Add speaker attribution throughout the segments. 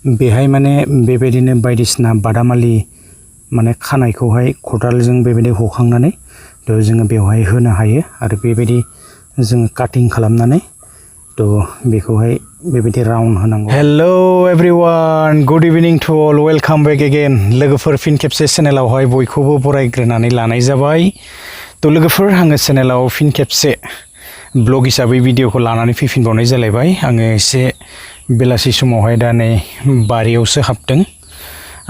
Speaker 1: बेहाय माने बेबायदिनो बायदिसिना बादामालि माने खानायखौहाय खदालजों बेबायदि हखांनानै थ' जोङो बेवहाय होनो हायो आरो बेबायदि जोङो काटिं खालामनानै थ' बेखौहाय बेबायदि राउन्ड होनांगौ। Hello everyone, good evening to all, welcome back again. लोगोफोर फिन खेबसे चेनेलावहाय बयखौबो बरायग्रोनानै लानाय जाबाय। थ' लोगोफोर, आङो चेनेलाव फिन खेबसे ब्लग हिसाबै भिडिअखौ लानानै फैफिनबावनाय जालायबाय। आङो एसे बेलासि समावहाय दा नै बारियावसो हाबदों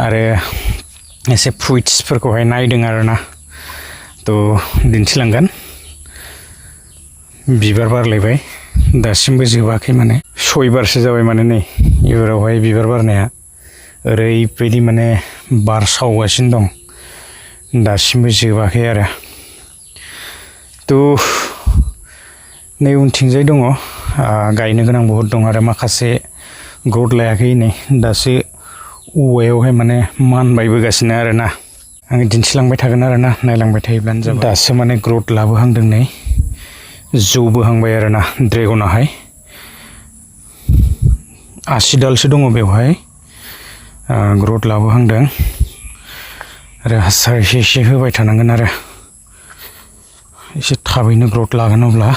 Speaker 1: आरो एसे फ्रुइट्सफोरखौहाय नायदों आरोना। थ' दिन्थिलांगोन। बिबार बारलायबाय, दासिमबो जोबाखै, माने 6 बारसो जाबाय माने नै एबारावहाय बिबार बारनाया। ओरैबायदि माने बार सावगासिनो दं, दासिमबो जोबाखै आरो। थ' नै उनथिंजाय दङ, गायनो गोनां बहुद दं आरो माखासे ग्रथ लायाखै, नै दासो औवायावहाय माने मानबायबोगासिनो आरोना। आङो दिन्थिलांबाय थागोन आरोना, नायलांबाय थायोब्लानो जाबाय। दासो माने ग्रथ लाबोहांदों, नै जौबोहांबाय आरोना ड्रेगनाहाय। 80 दालसो दङ बेवहाय, ग्रथ लाबोहांदों आरो हासार एसे होबाय थानांगोन आरो एसे थाबैनो ग्रथ लागोन। अब्ला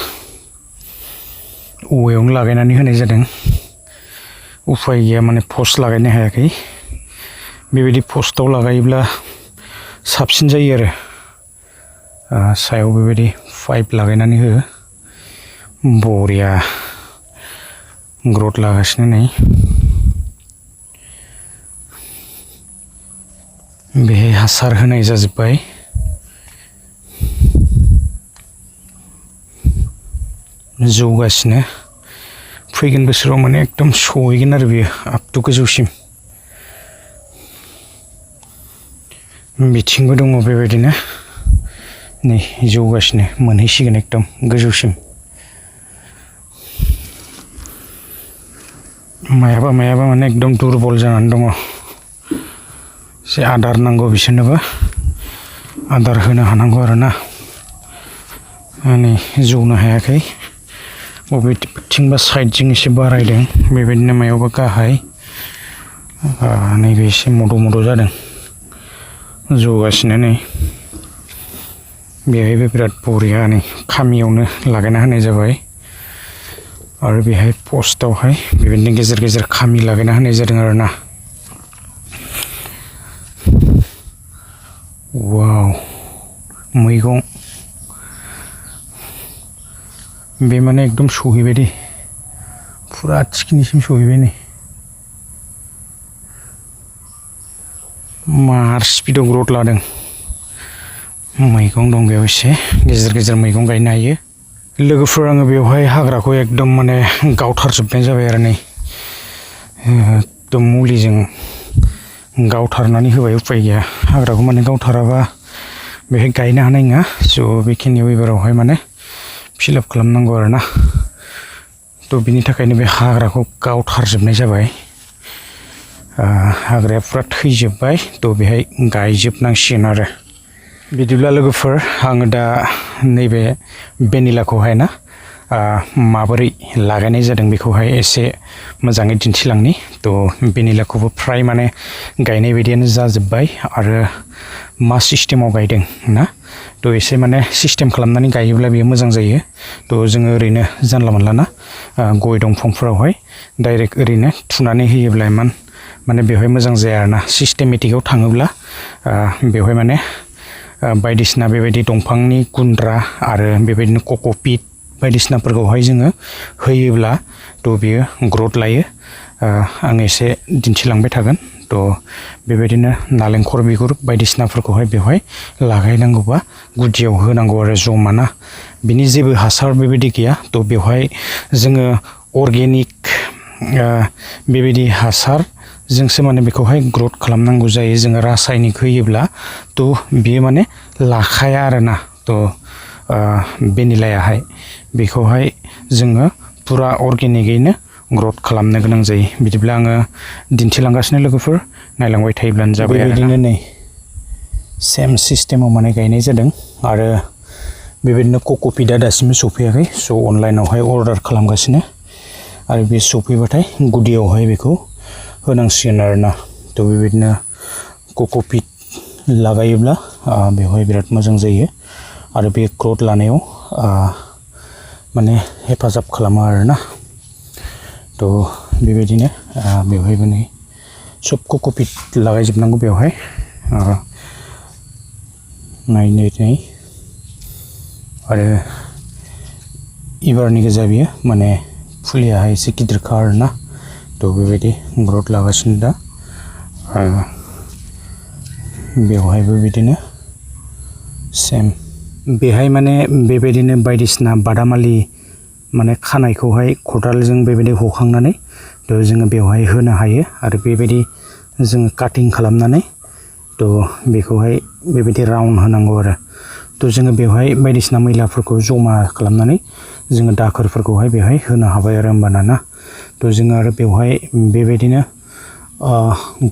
Speaker 1: औवायावनो लागायनानै होनाय जादों, उफाय गैया, माने पस्ट लागायनो हायाखै। बेबायदि पस्टआव लागायोब्ला साबसिन जायो आरो सायाव बेबायदि पाइप लागायनानै हो, बरिया ग्रथ लागासिनो। नै बेहाय हासार होनाय जाजोब्बाय, जौगासिनो। फैगोन बोसोराव माने एकदम सहैगोन आरो बेयो आप टु गोजौसिम। बिथिंबो दङ बेबायदिनो, नै जौगासिनो, मोनहैसिगोन एकदम गोजौसिम। मायाबा माने एकदम दुरबल जानानै दङ, एसे आदार नांगौ, बिसोरनोबो आदार होनो हानांगौ आरोना। नै जौनो हायाखै, बबेथिंबा साइडजों एसे बारायदों, बेबायदिनो मायावबा गाहाय, नैबे एसे मद' जादों, जौगासिनो। नै बेहायबो बिराद बरिया, नै खामियावनो लागायना होनाय जाबाय आरो बेहाय पस्टआवहाय बेबायदिनो गेजेर गेजेर खामि लागायना होनाय जादों आरोना। वाव, मैगं बे माने एकदम सहैबाय दे, फुरा थिखिनिसिम सहैबाय। नै मार स्पिडाव ग्रथ लादों। मैगं दं बेयाव, एसे गेजेर गेजेर मैगं गायनो हायो। लोगोफोर, आङो बेवहाय हाग्राखौ एकदम माने गावथारजोबनाय जाबाय आरो नै एकदम मुलिजों गावथारनानै होबाय, उफाय गैया। हाग्राखौ माने गावथाराबा बेहाय गायनो हानाय नङा। स' बेखिनियाव एबारावहाय माने फिलआप खालामनांगौ आरोना। थ' बिनि थाखायनो बे हाग्राखौ गावथारजोबनाय जाबाय। हाग्राया फुरा थैजोब्बाय, थ' बेहाय गायजोबनांसिगोन आरो। बिदिब्ला लोगोफोर, आङो दा नैबे भेनिलाखौहाय ना माबोरै लागायनाय जादों बेखौहाय एसे मोजाङै दिन्थिलांनि। थ' भेनिलाखौबो फ्राय माने गायनाय बायदियानो जाजोब्बाय आरो मा सिस्टेमाव गायदों ना, थ' एसे माने सिस्टेम खालामनानै गायोब्ला बेयो मोजां जायो। थ' जोङो ओरैनो जानला मोनला ना गय दंफांफोरावहाय डाइरेक्ट ओरैनो थुनानै होयोब्ला माने बेवहाय मोजां जाया आरोना। सिस्टेमेटिकआव थाङोब्ला बेवहाय माने बायदिसिना बेबायदि दंफांनि गुन्द्रा आरो बेबायदिनो कक'पिट बायदिसिनाफोरखौहाय जोङो होयोब्ला थ' बेयो ग्रथ लायो। आं एसे दिन्थिलांबाय थागोन। थ' बेबायदिनो नालेंखर बिगुर बायदिसिनाफोरखौहाय बेवहाय लागायनांगौबा गुदियाव होनांगौ आरो जमा ना। बिनि जेबो हासार बेबायदि गैया। थ' बेवहाय जोङो अर्गेनिक बेबायदि हासारजोंसो माने बेखौहाय ग्रथ खालामनांगौ जायो। जोङो रासायनिक होयोब्ला थ' बियो माने लाखाया आरोना। थ' भेनिलायाहाय बेखौहाय जोङो फुरा अर्गेनिकयैनो ग्रथ खालामनो गोनां जायो। बिदिब्ला आङो दिन्थिलांगासिनो लोगोफोर, नायलांबाय थायोब्लानो जाबाय। बेबायदिनो नै सेम सिस्टेमाव माने गायनाय जादों आरो बेबायदिनो कक'पिटआ दासिमबो सफैयाखै। स' अनलाइनावहाय अर्डार खालामगासिनो आरो बे सफैबाथाय गुदियावहाय बेखौ होनांसिगोन आरोना थ' बेबायदिनो कक'पिट लागायोब्ला बेवहाय बिराद मोजां जायो आरो बे ग्रथ लानायाव माने हेफाजाब खालामो आरोना थ' बेबायदिनो बेवहायबो नै सब कक'पिट लागायजोबनांगौ बेवहाय नायै आरो एबारनि गोजा बियो माने फुलियाहाय एसे गिदिरखा आरोना थ' बेबायदि ग्रथ लागासिनो दा बेवहायबो बिदिनो सेम बेहाय माने बेबायदिनो बायदिसिना बादामालि माने खानायखौहाय खदालजों बेबायदि हखांनानै थ' जोङो बेवहाय होनो हायो आरो बेबायदि जोङो काटिं खालामनानै थ' बेखौहाय बेबायदि राउन्ड होनांगौ आरो थ' जोङो बेवहाय बायदिसिना मैलाफोरखौ जमा खालामनानै जोङो दाखोरफोरखौहाय बेवहाय होनो हाबाय आरो होमबाना ना थ' जोङो आरो बेवहाय बेबायदिनो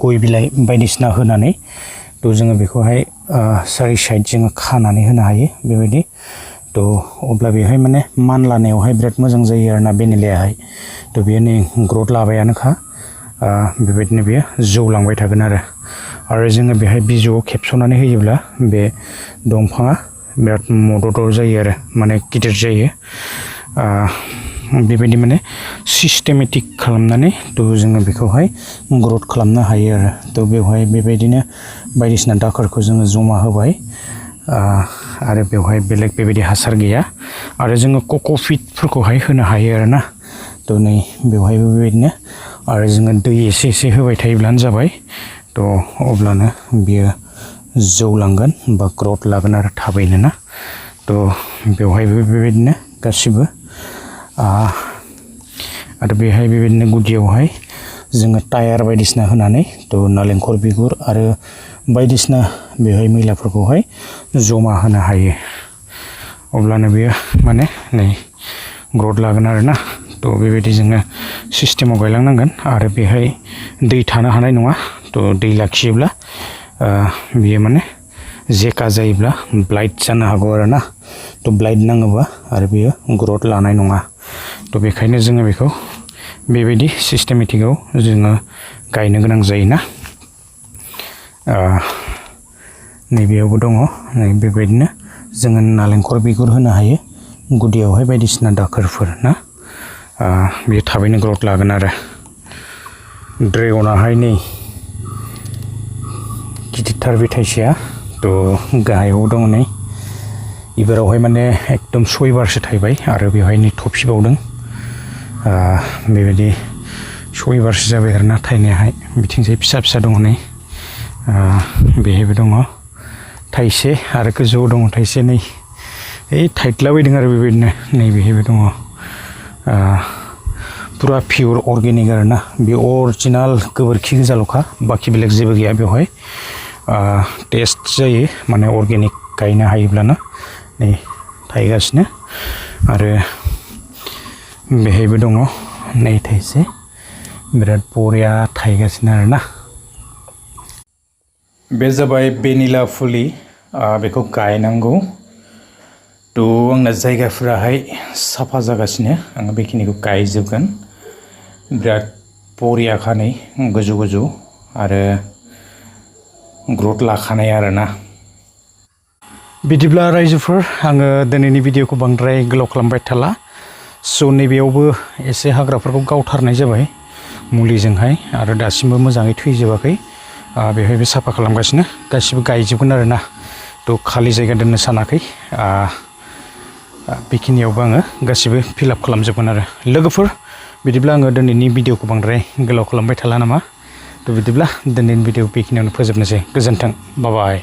Speaker 1: गय बिलाइ बायदिसिना होनानै थ' जोङो बेखौहाय सारि साइड जोङो खानानै होनो हायो बेबायदि थ' अब्ला बेवहाय माने मानलानायावहाय बिराद मोजां जायो आरोना भेनिलायाहाय थ' बेयो नै ग्रथ लाबायानोखा बेबायदिनो बेयो जौलांबाय थागोन आरो जोङो बेहाय बिजौआव खेबस'नानै होयोब्ला बे दंफाङा बिराद मदद जायो आरो माने गिदिर जायो बेबायदि माने सिस्टेमेटिक खालामनानै थ' जोङो बेखौहाय ग्रथ खालामनो हायो आरो थ' बेवहाय बेबायदिनो बायदिसिना दाखोरखौ जोङो जमा होबाय आरो बेवहाय बेलेग बेबायदि हासार गैया आरो जोङो कक'पिटफोरखौहाय होनो हायो आरोना थ' नै बेवहायबो बेबायदिनो आरो जोङो दै एसे एसे होबाय थायोब्लानो जाबाय थ' अब्लानो बियो जौलांगोन बा ग्रथ लागोन आरो थाबैनो ना थ' बेवहायबो बेबायदिनो गासिबो आरो बेहाय बेबायदिनो गुदियावहाय जोङो टायार बायदिसिना होनानै थ' नालेंखर बिगुर आरो बायदिसिना बेवहाय मैलाफोरखौहाय जमा होनो हायो अब्लानो बेयो माने नै ग्रथ लागोन आरोना थ' बेबायदि जोङो सिस्टेमाव गायलांनांगोन आरो बेहाय दै थानो हानाय नङा थ' दै लाखियोब्ला बियो माने जेका जायोब्ला ब्लाइट जानो हागौ आरोना थ' ब्लाइट नाङोबा आरो बियो ग्रथ लानाय नङा थ' बेखायनो जोङो बेखौ बेबायदि सिस्टेमेटिकआव जोङो गायनो गोनां जायोना नैबेयावबो दङ नै बेबायदिनो जोङो नालेंखर बिगुर होनो हायो गुदियावहाय बायदिसिना दाखोरफोर ना बेयो थाबैनो ग्रथ लागोन आरो ड्रेगनाहाय नै गिदिरथार बे थाइसेया थ' गाहायाव दङ नै एबारावहाय माने एकदम 6 बारसो थायबाय आरो बेवहाय नै थफिबावदों बेबायदि 6 बारसो जाबाय आरोना थायनायाहाय बिथिंजाय फिसा फिसा दङ नै बेहायबो दङ थाइसे आरो गोजौआव दङ थाइसे नै थाइदलाबायदों आरो बेबायदिनो नै बेहायबो दङ पुरा पियर अर्गेनिक आरोना बे अरिजिनाल गोबोरखि गोजाल'खा बाखि बेलेग जेबो गैया बेवहाय टेस्ट जायो माने अर्गेनिक गायनो हायोब्लानो नै थायगासिनो आरो बेहायबो दङ नै थाइसे बिराद बरिया थायगासिनो आरोना बे जाबाय भेनिला फुलि बेखौ गायनांगौ थ' आंना जायगाफोराहाय साफा जागासिनो आङो बेखिनिखौ गायजोबगोन बिराद बरियाखा नै गोजौ गोजौ आरो ग्रथ लाखानाय आरोना बिदिब्ला रायजोफोर आङो दिनैनि भिडिअखौ बांद्राय गोलाव खालामबाय थाला स' नैबेयावबो एसे हाग्राफोरखौ गावथारनाय जाबाय मुलिजोंहाय आरो दासिमबो मोजाङै थैजोबाखै बेवहायबो साफा खालामगासिनो गासिबो गायजोबगोन आरोना थ' खालि जायगा दोननो सानाखै बेखिनियावबो आङो गासिबो फिलआप खालामजोबगोन आरो लोगोफोर बिदिब्ला आङो दिनैनि भिडिअखौ बांद्राय गोलाव खालामबाय थाला नामा थ' बिदिब्ला दिनैनि भिडिअ बेखिनियावनो फोजोबनोसै गोजोन्थों बाय बाय